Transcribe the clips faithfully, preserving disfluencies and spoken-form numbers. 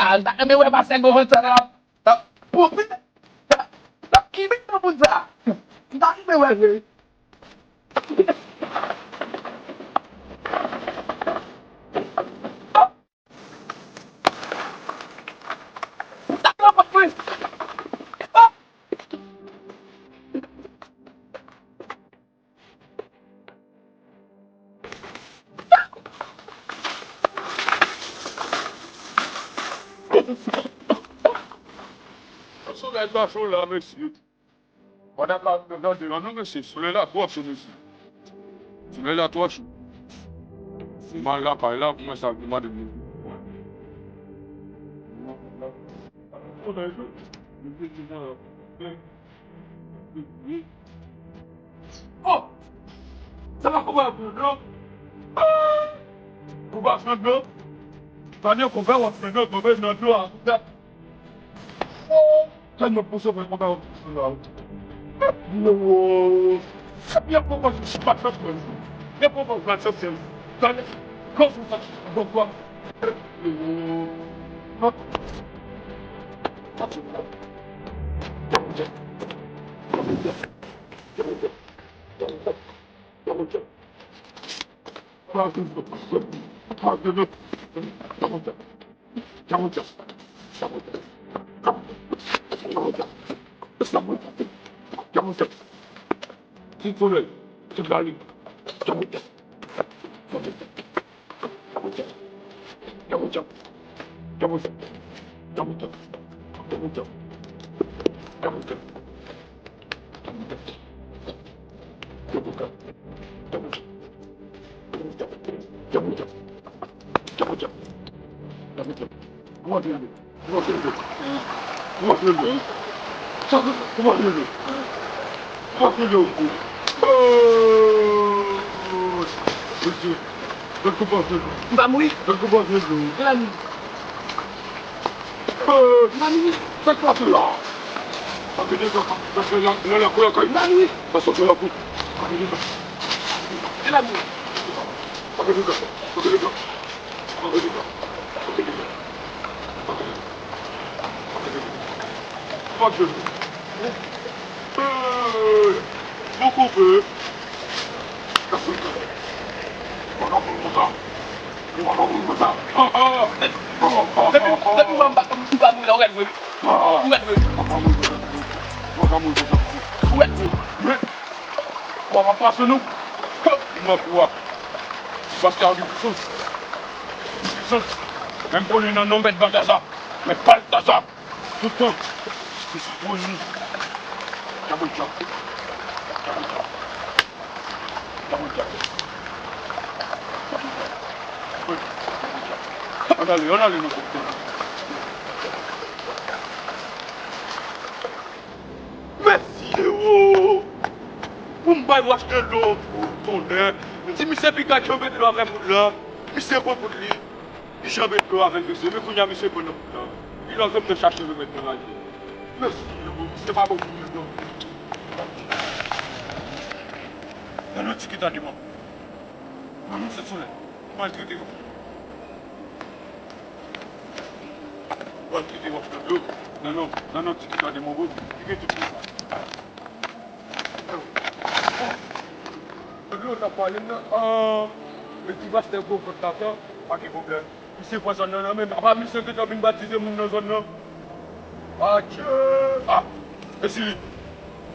Al ta renmen wè pastè Gwo Vant sa la. T ap pwofite. T ap, t ap kibe nan moun sa. M ta renmen wè vre. Solèy pa cho la, mesye. Pandan pa gade la non, mesye, solèy la twò cho, mesye. Solèy la twò cho. M al lakay la pou mwen sa, pou mande m. Oh! Sa pa konprann pou non. Pou pa fè non. Tande konpè w ap fè non, konpè nan dlo a. Tèlman pou sove konpè w ap fè non. Yo poko bat chans mwen. Yo poko bat chans mwen. Tande. Konpè w ap fè non. Ti solèy, ti gari. M pa mouri. M pa mouri. Sa k pase la? Sa k pase la? Lè la kou lakay. M pa mouri. Sa sot nan lakou. M pa mouri. Mon koupe. Depi, depi mwen m pa, m pa mouri la, ou rèd vre wi. Ou rèd vre wi. Ou rèd vre wi. Bon, m ap pase nou. Mwen kou a. Pastè a gen pisans. Pisans. Menm konnen nan non mèt Baltaza. Mèt Baltaza. Tout tan. Pisans pou nou. Djabou djab. Djabou djab. Djabou djab. Ann ale, ann ale nan kòk. Mesye o! Pou m bay w achte dlo, tonnè. M di misye piga janbe dlo avè poud la. Misye pran poud li. Li janbe dlo avè l, mesye. Men kounye a misye pran nan poud la. Li lòk m nan chache remèd nan raje. Mesye o, misye pa bon pou mwen non. Nan non ti kit a deman. Nan non se solèy. Maltrete yo. Bon, kite w ap fè dlo. Nan, non, nan, non, ti kisa de mon bò. Li gen tout sa. Dlo n ap pale nan, ah, men ti pastè Gwo Vant la, pa gen pwoblèm. Misye pran zòn nan nan men m. Apa misye gentan vin batize moun nan zòn nan? Adje! Ah! E si li?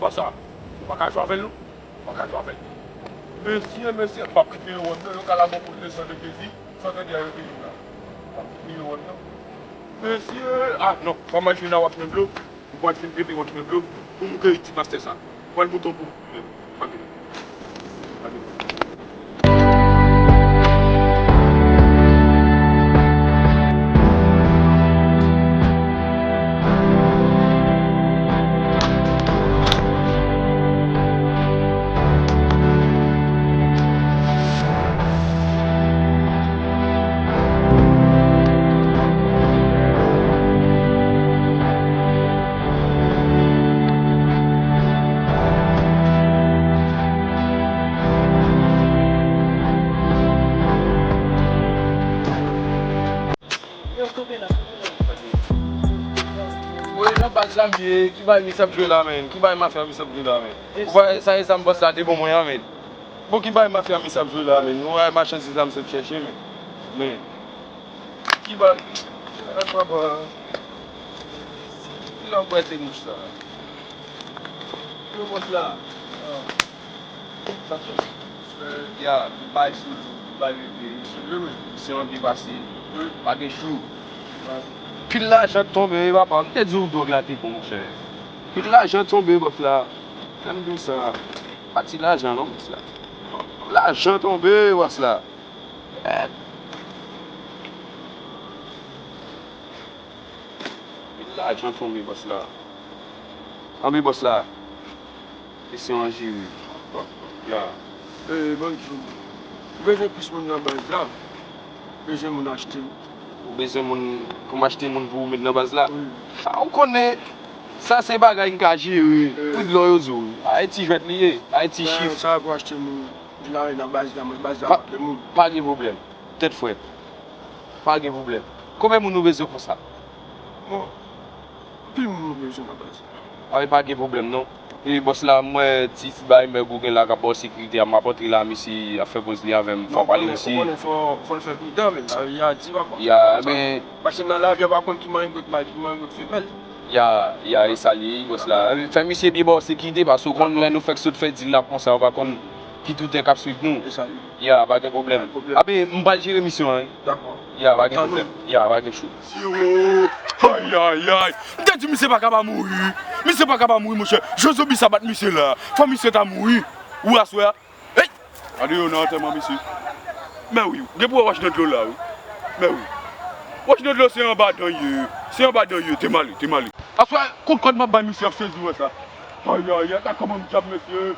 Konsa, ou pa ka jwe avè l, non? Ou pa ka jwe avè l. Mesye, mesye, m ap kite yo wòm nan, yo ka la bon pou leson de Jezi. Sa vle di a yo te vin la. Milyon wòt nan. Mesye, ah non, fò m al jwenn a Watchman Blo. Pou m al fin trete Watchman Blo. Pou m keyi ti pastè sa. Pran l mouton pou ou. Ann vini. Ann vini. Sa m ye, ki bagay misye ap jwe la, men? Ki bagay mafya misye ap jwe la, men? Ou wè, sa e zam bòs la te ban mwen an, men. Bon, ki bagay mafya misye ap jwe la, men? Ou wè machandiz la misye ap chèche, men. Men. Ki bagay? Ak papa. Ki lè w prete mouch la? Yo, bòs la. Ya, bay sou, bay rete. Se yon byen pase. Pa gen chou. Pil lajan tonbe, wi, papa. M te di w dwòg la te bon, monchè. Pil lajan tonbe, bòs la. Sa m di w sa. Pa ti lajan, non, bòs la. Lajan tonbe, bòs la. Eh. Pil lajan tonbe, bòs la. Anbe, bòs la. Mesye an jere. Ya. Eh, bonjou. Ou bezwen plis moun nan baz la? Bezwen moun achte. Ou bezwen moun pou m achte moun pou ou met nan baz la? Wi. A, ou konnen, sa se bagay m ka jere. Eh. Ou di lò yo di w. Ayiti jwèt li ye. Ayiti chif. Sa pou achte moun. Di la nan baz la, mwen baz la pa, pa gen moun. Pa gen pwoblèm. Tèt frèt. Pa gen pwoblèm. Konbyen moun ou bezwen konsa? Bon, anpil moun nou bezwen nan baz la. A, pa gen pwoblèm non. E bòs la, m wè ti, ti bagay mèg ou gen la k ap ba w sekirite a, m ap antre la, misye ap fè poz li avè m, fò w pale misye. Non, ou konnen, fò, fò l fè pridan, men, lavi a di, papa. Ya, men. Paske nan lavi a, pa konn ki manyen gout mari, ki manyen gout femèl. Ya, ya, e sa l ye, bòs la. Fè misye byen ba w sekirite, paske ou konn lè nou fèk sot fè dil la konsa, ou pa konn ki toutè k ap swiv nou. E sa l ye. Ya, pa gen pwoblèm. Pa gen pwoblèm. Ape, m pral jere misyon an, wi. Dakò. Ya, pa gen pwoblèm. Ya, pa gen chou. Siro! Ayayay! M te di misye pa ka pa mouri. Misye pa ka pa mouri, monchè. Jan zonbi sa bat misye la, fò misye ta mouri. Ou aswè a. Hey! Gade yo nan antèman misye. Mè wi, gen pou wè wòch nan dlo la, wi. Mè wi. Wòch nan dlo se anba dan ye. Se anba dan ye. Te m ale, te m ale. Aswè, kout kòd m ap bay misye ap sezi wè sa. Ayayay, gad kòman m djab, mesye.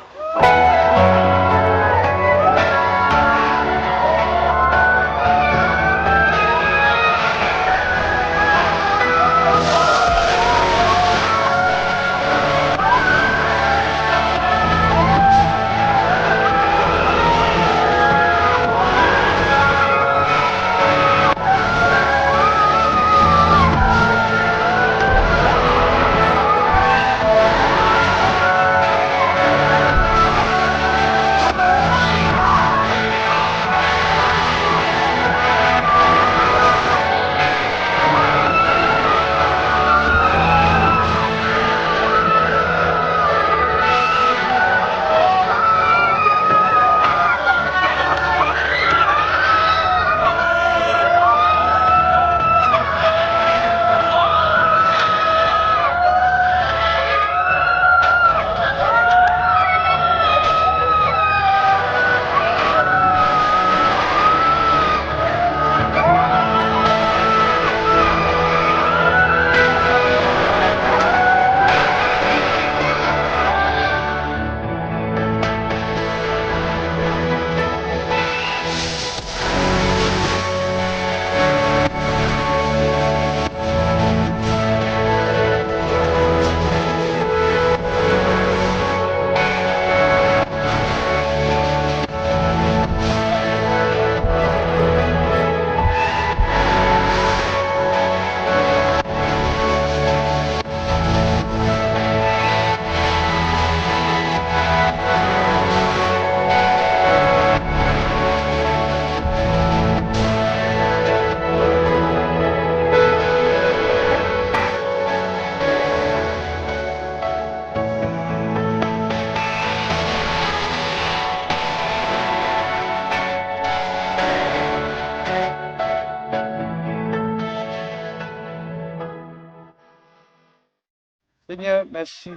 Senyè, mèsi.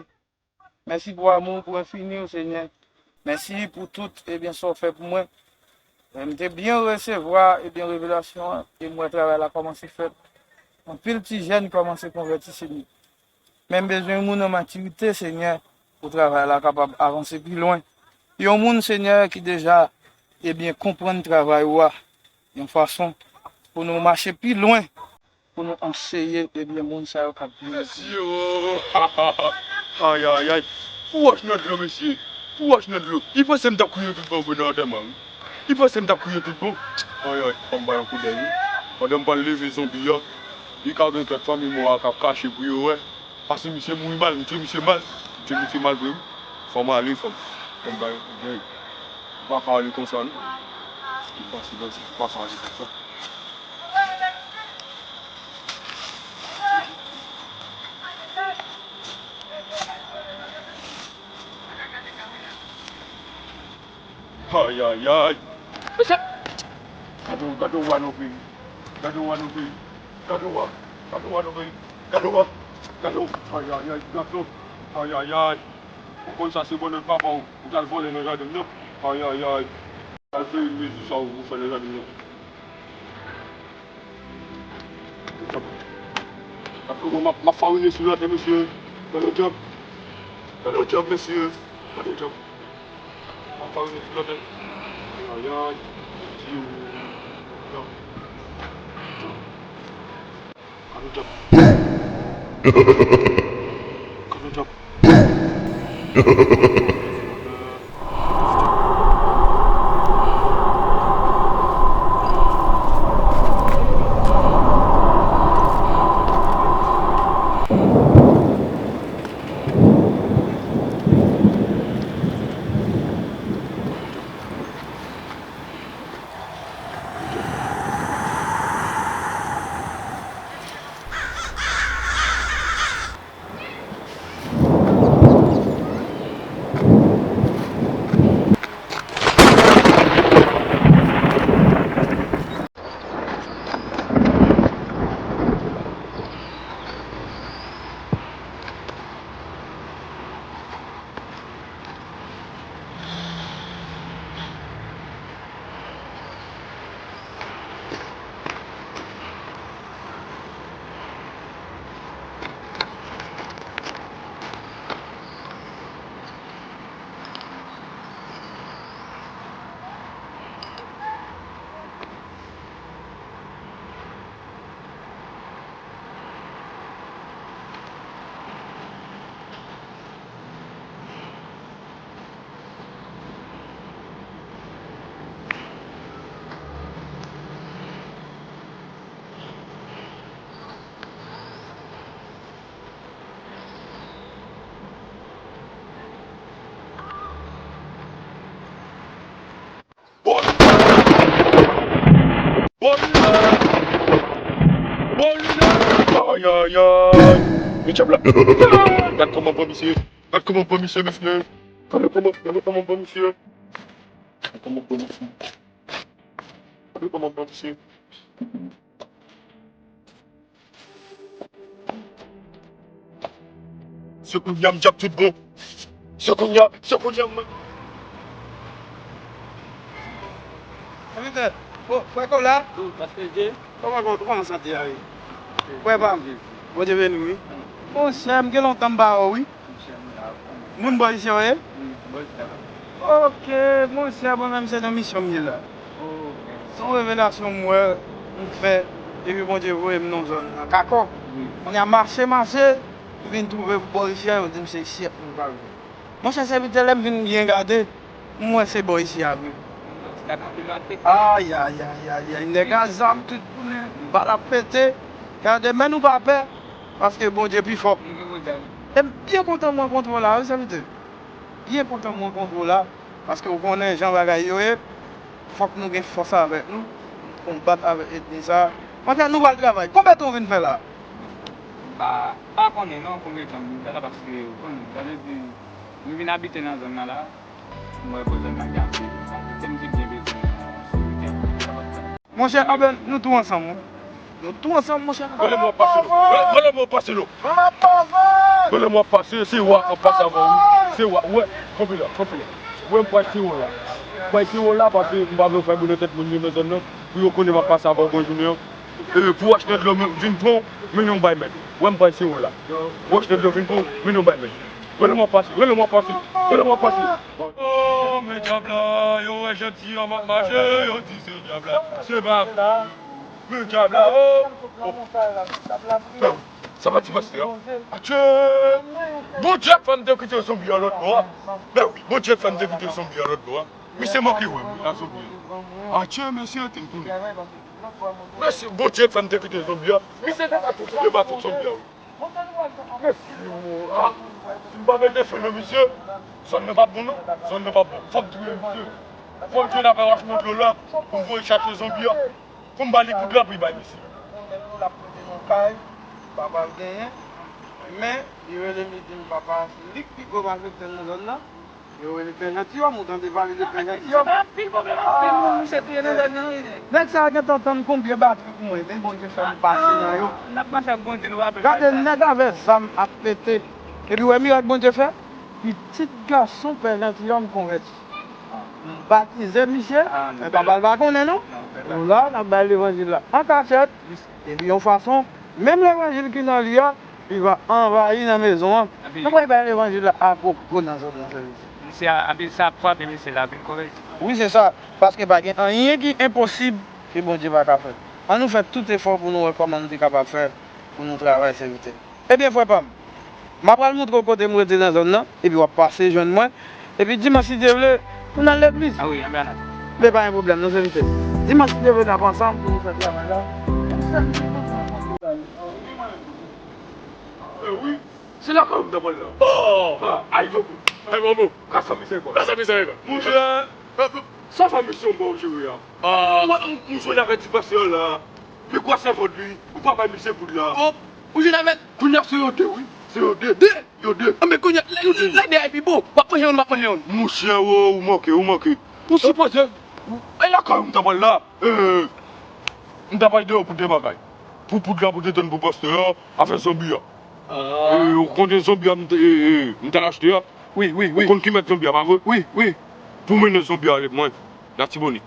Mèsi pou amou, pou enfini w, Senyè. Mèsi pou tout, ebyen, sa w fè pou mwen. E m te byen resevwa, ebyen, revelasyon an, e m wè travay la kòmanse fèt. Anpil ti jèn kòmanse konvèti, Senyè. Men m bezwen yon moun an matirite, Senyè, pou travay la kapab avanse pi lwen. Yon moun, Senyè, ki deja, ebyen, konprann travay ou a, yon fason pou nou mache pi lwen, pou nou anseye, ebyen, moun sa yo k ap vini. Mesye, oh! Ayayay! Pou wòch nan dlo, mesye! Pou wòch nan dlo! Li panse m t ap kriye tout bon pou nan antèman, wi. Li panse m t ap kriye tout bon. Ayay, fò m bay yon koudèy, wi. Pandan m pral leve zonbi a, li ka gen kèk fanmi mò a k ap kache pou yo wè. Paske misye mouri mal, m tchwe misye mal. M tchwe misye mal vre wi. Fò m ale, fò m, fò m bay yon kout men. M pa ka ale konsa non. M pase nan, m pa ka ale konsa. Ayayay. Mesye! Gade w, gade w wa nan peyi. Gade w wa nan peyi. Gade w wa. Gade w wa nan peyi. Gade w wa. Gade w. Ayayay, gason. Ayayay. Ou konn sa se bònèt papa w. Ou t al vòlè nan jaden m nan. Ayayay. Al fè mezi sa ou fè nan jaden m nan. M ap, m ap farine sou lòt, mesye. Gade djab. Gade djab, mesye. Gade djab. M ap farine sou lòt. Ayayay. Djab. Gade djab. Gade djab. Bon! Bon! Bon! Ay, ay, ay! Men djab la! Gad kòman m pran misye! Gad kòman m pran misye, mesye! Gade kòman, gade kòman m pran misye! Gade kòman m pran misye! Gade kòman m pran misye! Se kounye a m djab tout bon. Se kounye a, se kounye a m. Kòmandè, o, frè Kola? O, pastè Dje. Kòman, kòman, kòman sante a ye? Frè pa m. Bondye beni w, wi. Monchè, m gen lontan m pa wè w, wi. Moun bò isi a w ye? Ok, monchè, mwen menm se nan misyon m ye la. Se yon revelasyon m wè, m fè, epi Bondye voye m nan zòn nan. Kakò. Kounye a mache, mache, m vin twouve bò isi a, yo di m se isit pou m pral. Monchè, sèvitè, lè m vin byen gade, m wè se bò isi a vre. Ay, ay, ay, ay, ay, nèg a zam tout koulè, bal ap pete. Gade, men nou pa pè, paske Bondye pi fò. E m byen kontan m rankontre w la, wi, sèvitè. Byen kontan m rankontre w la, paske w konnen jan bagay yo ye, fòk nou gen fòs avèk nou, konbat avèk ènmi sa. Monchè, nou pral travay. Konbyen tan w vin fè la? M pa, pa konnen non, konbyen tan m vin fè la, paske w konnen, sa vle di, m vin abite nan zòn nan la, m wè bò zòn nan gen anpil, anpil, m te byen bezwen yon sekirite. Monchè, anben, nou tou ansanm, wi. Nou tou ansanm, monchè. Gade mwen pase lo. Gade mwen pase lo. Gade mwen pase, se wa k ap pase avan, wi. Se wa, wè, kanpe la, kanpe la. Wè, m pral tire w la. M pral tire w la, paske m pa vle w fè boule tèt moun yo nan zòn nan. Pou yo konnen m ap pase avan w bonjounen an. E, pou w achte dlo, men, vin pran w, men yon bay mèt. Wè, m pral tire w la. Pou w achte dlo, vin pran w, men yon bay mèt. Rele mwen pase, rele mwen pase, rele mwen pase. Oh, men djab la, yo wè jan ti an m ap mache, yo di se djab la. Se pa vre. Men djab la, oh, oh. Sa pa ti pastè a. Atchè! Bondye fè m te kite zonbi an lòt bò a. Ben wi, Bondye fè m te kite zonbi an lòt bò a. Misye manke wè m, la zonbi an. Atchè, mesye te tounen. Mesye, Bondye fè m te kite zonbi a. Misye te ka tounen, yo ba tout zonbi a, wi. Mesye, si m pa mete fen nan misye, zòn nan p ap bon non. Zòn nan p ap bon. Fò m touye misye. Fò m touye nan afè wach mwen dlo la pou m voye chache zonbi a. Pou m ba li poud la pou l bay misye. Konnen l ap rete nan kay, pa pral genyen. Men, li rele m, li di m, papa, se li k pi gwo malfektè nan zòn nan. Yo rele Pè Jantiyòm, ou tande pale de Pè Jantiyòm? Anpil pwoblèm, anpil moun misye touye nan zòn nan, wi. Nèg sa a gentan tann konbyen batri pou mwen, men Bondye fè m pase nan yo. N ap mache ak Bondye, nou pa pè. Gade, nèg avè zam ap pete. Epi w wè mirak Bondye fè? Pitit gason Pè Jantiyòm konvèti. M batize misye, men papa l pa konnen non. Nou la, n ap bay levanjil la an kachèt. Epi yon fason, menm levanjil ki nan li a, li va anvayi nan mezon an. Nou pral bay levanjil la a gogo nan zòn nan, sèvis. Misye a, anpil sa ap frape misye la, anpil korèk. Wi, se sa. Paske pa gen anyen ki enposib ke Bondye pa ka fè. Ann nou fè tout efò pou nou wè kòman nou te kapab fè pou nou travay, sèvitè. Ebyen, frè pa m, m ap pral montre w kote m rete nan zòn nan, epi w ap pase jwenn mwen. Epi dimanch, si Dye vle, nou nan legliz. Ah wi, anben ann ale. Men pa gen pwoblèm, non, sèvitè. Dimanch, si Dye vle, n ap ansanm pou nou fè travay la. Eh wi, se lakay ou m t ap pale la. Oh! Ah, ay, yo. Ay, manman. Gras a misye, kwa. Gras a misye, kwa. Monchè, sa fè misyon ba w jere a. Ah. Mwen, m, m jwenn avè ti pastè la. Li kwa sèvant li, ou pa bay misye poud la. Oh, ou jwenn avè l? Kounye a se yo de, wi. Se yo de. De? Yo de. Anben kounye a, lè, lè de a pi bon. W ap manje youn, m ap manje youn. Monchè, oh, ou manke, ou manke. Ou sipoze. E lakay ou m t ap pale la. Eh, m t ap pale de yo pou de bagay. Pou poud la, pou detann pou pastè a, afè zonbi a. Ah. Eh, ou konn zonbi a m t, eh, eh, m t al achte a? Wi, wi, wi. Ou konn ki mèt zonbi a, pa vre? Wi, wi. Pou mennen zonbi a ale mwen, Latibonit.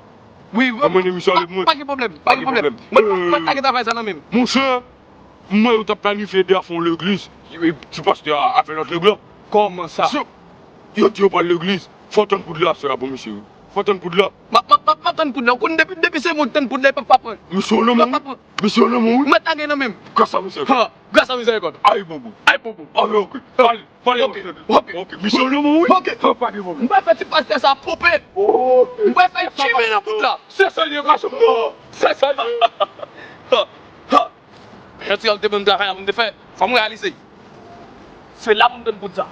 Wi, wi. Pou mennen misye ale mwen. Pa, pa gen pwoblèm, pa gen pwoblèm. Mwen, mwen pa gen travay sa nan men m. Monchè, m wè yo t ap planifye de a fè yon legliz. Ti pastè a, a fè lòt nèg la. Kòman sa? Yo di yo pral legliz. Fò w tann poud la, sè a, pou misye, wi. Fò w tann poud la. M ap, m ap, m ap, m ap tann poud la. Ou konn depi, depi se moun tann poud la, li p ap pa pran. Misye nan men w, wi. Misye nan men w, wi. Mwen ta gen nan men m. Gras a misye. Ha, gras a mizèrikòd. Ay, bonbon. Ay, bonbon. Ah, ok. Ale, pale. Ok, ok. Misye nan men w, wi. Ok. Ha, pa gen pwoblèm. M pral fè ti pastè sa ponpe. Ok. M pral fè l tchimen nan poud la. Se sa l ye, gason. Non. Se sa l ye. Ha, ha. Jodi a, m te ban m travay la pou m te fè. Fò m reyalize. Se la pou m tann poud sa.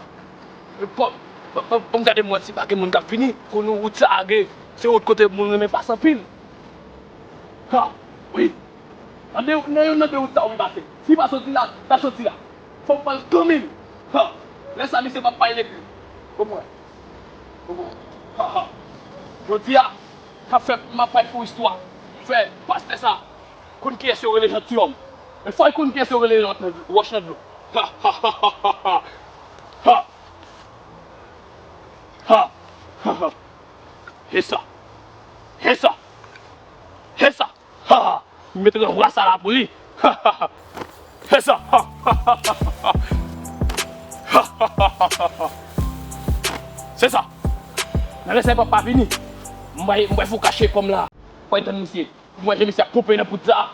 Fò, fò, fò, fò m gade m wè si pa gen moun k ap vini. Konnen wout sa a gen, se wout kote moun renmen pase anpil. Ha, wi. Nan de, nan youn nan de wout sa a, wi, pase. Si pa soti la, ta soti la. Fò m pran l kanmenm. Ha, lè sa, misye p ap pale legliz. Pou mwen. Pou mwen. Ha, ha. Jodi a, k ap fè, m ap bay pou istwa. Fè, pastè sa. Konn kiyès yo rele Jantiyòm. Men fò l konn kiyès yo rele Wòch nan dlo. Ha, ha, ha. Ha, ha, ha. He sa. He sa. He sa. Ha, ha. M met ranvwa sa la pou li. Ha, ha, ha. He sa. Ha, ha, ha. Ha, ha, ha. Se sa. Nan lè sa, papa vini. M bay, m bay fò kache kòm la. Fò l tann misye. Mwen, je misye ap ponpe nan poud sa.